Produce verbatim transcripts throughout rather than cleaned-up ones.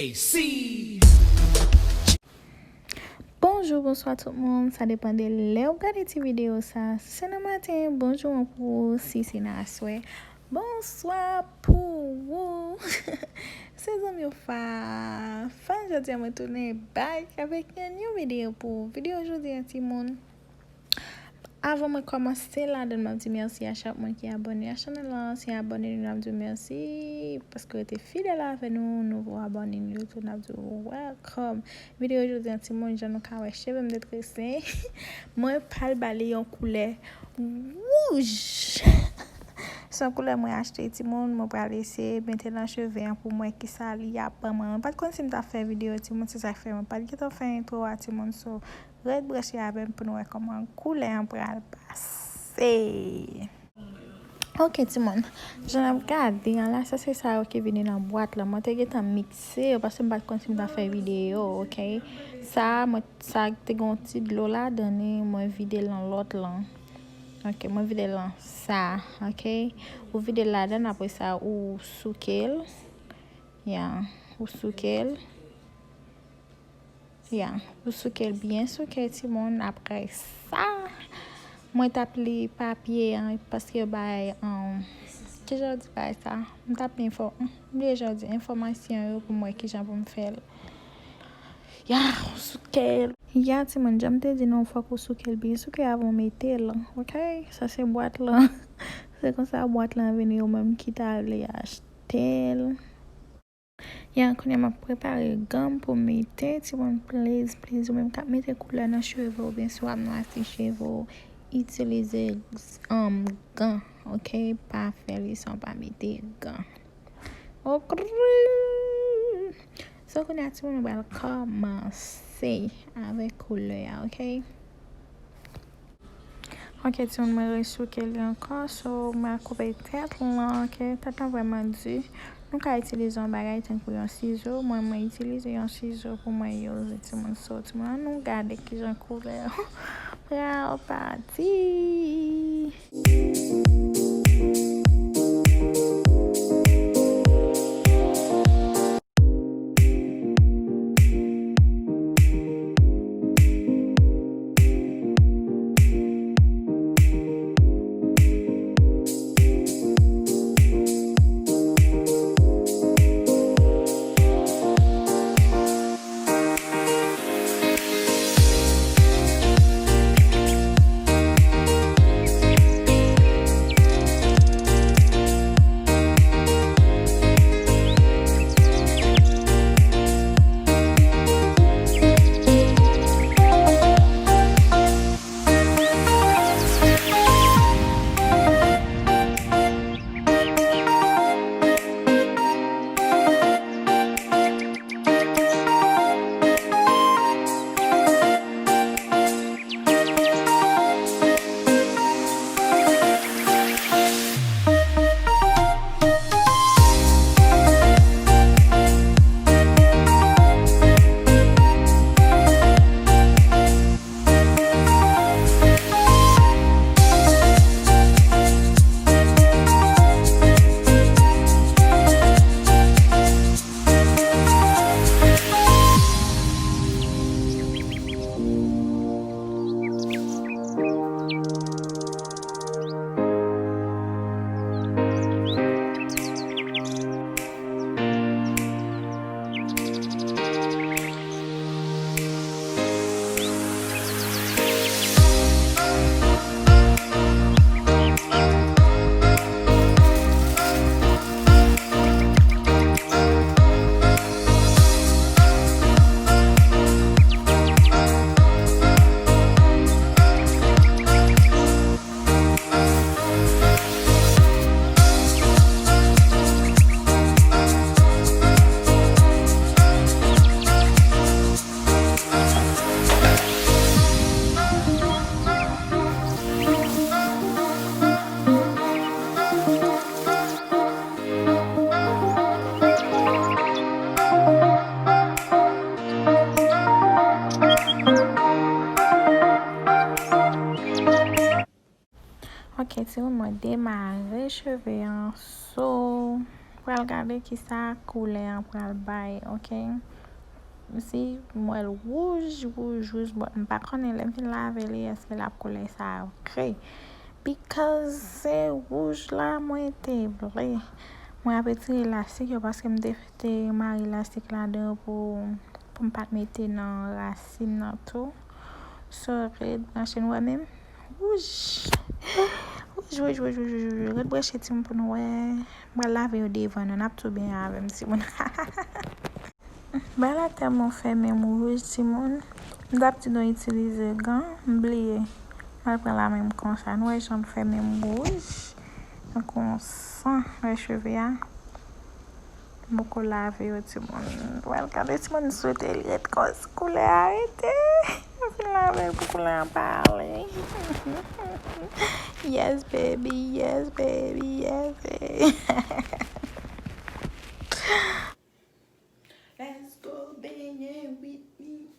A C. Bonjou, bonswa tout moun. Sa depann de lè w gade ti videyo sa. Si se nan maten, bonjou an pou ou. Si se nan aswè, bonswa pou ou. Se zanmi w Fa. Fa, jodi a mwen tounen back avèk yon new videyo pou ou. Videyo jodi a, timoun. Avan mwen kòmanse ladan, m ap di mèsi a chak moun ki abòne a chanèl la. Si abòne nou, n ap di w mèsi paske w rete fidèl avè nou. Nouvo abòne nou yo tou, n ap di w welcome. Videyo jodi a, timoun, jan nou ka wè, cheve m te trese. Mwen pral ba li yon koulè wouj. Se yon koulè mwen achte, timoun. Mwen pral eseye mete nan cheve an pou m wè kisa li ap ban mwen. Mwen pa t konn si m t ap fè videyo, timoun, se sa k fè mwen pa t gentan fè entwo a, timoun. So, ret branche avè m pou nou wè kòman koulè an pral pase. Ok, timoun. Jan n ap gade an la, sa se sa yo ki vini nan bwat la. Mwen te gentan mikse yo paske m pa t konn si m ta fè videyo, ok? Sa, mwen, sa te gen yon ti dlo ladan li, mwen vide l nan lòt lan. Ok, mwen vide l nan sa, ok? Ou vide l ladan, apre sa, ou souke l. Ya, ou souke l. Ya, ou souke l byen souke, timoun. Apre sa, mwen t ap li papye an, paske yo bay, um, kijan yo di bagay sa? Mwen t ap li enfo-, m bliye jan yo di, enfòmasyon yo pou m wè kijan pou m fè l. Ya, ou souke l. Ya, timoun, jan m te di nou, fòk ou souke l byen souke avan w mete l, ok? Sa se bwat lan. Se konsa bwat lan vini, ou menm ki ta vle achte l. Ya, kounye a m ap prepare gan m pou m mete, timoun, please, please, ou menm k ap mete koulè nan cheve w, oubyen si w ap nwasi cheve w, itilize, um, gan, ok? Pa fè li san w pa mete gan. Ok. So, kounye a, timoun, nou pral kòmanse avèk koulè a, ok? Ok, timoun, mwen resouke li ankò. So, mwen koupe tèt lan, ok? Tèt lan vrèman di. Nou ka itilize yon bagay tankou yon sizo. Mwen, mwen itilize yon sizo pou mwen use, timoun. So, timoun, ann nou gade kijan koulè pral pati. Ok, timoun, mwen demare cheve an. So, Pral gade kisa koulè an pral bay, ok? Si m wè l wouj, wouj, wouj, bon, m pa konnen lè m fin lave li, èske l ap koulè sa vre. Because se wouj la mwen te vle. Mwen ap retire elastik yo paske m te, te mare elastik ladan pou, pou m pa t mete nan rasin nan tou. So, ret branche nou wè menm. Wouj. Wouj, wouj, wouj, wouj, wouj, wouj. Ret branche timoun pou nou wè. M pral lave yo devan nou. N ap tou byen avè m, timoun. Bagay la tèlman fè men m wouj, timoun. M t ap di nou itilize gan, m bliye. M al pran lamen m konsa. Nou wè jan l fè men m wouj. Tankou yon san nan cheve a. M poko lave yo, timoun. Pral gade, timoun, m swete l ret konsa, koulè a rete. M fin lave l pou koulè a pa ale. Yes, baby, yes, baby, yes, baby. Let's go, benyen with me.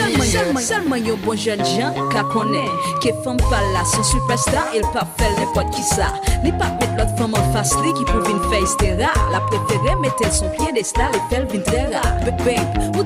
Sèlman, sèlman yon bon jèn jan ka konnen ke fanm pa l la se yon sipèsta e l p ap fè l nenpòt kisa. Li p ap met lòt fanm anfas li ki pou vin fè estera. L ap prefere mete l sou yon pyedestal e fè l vin trè ra. Babe, ou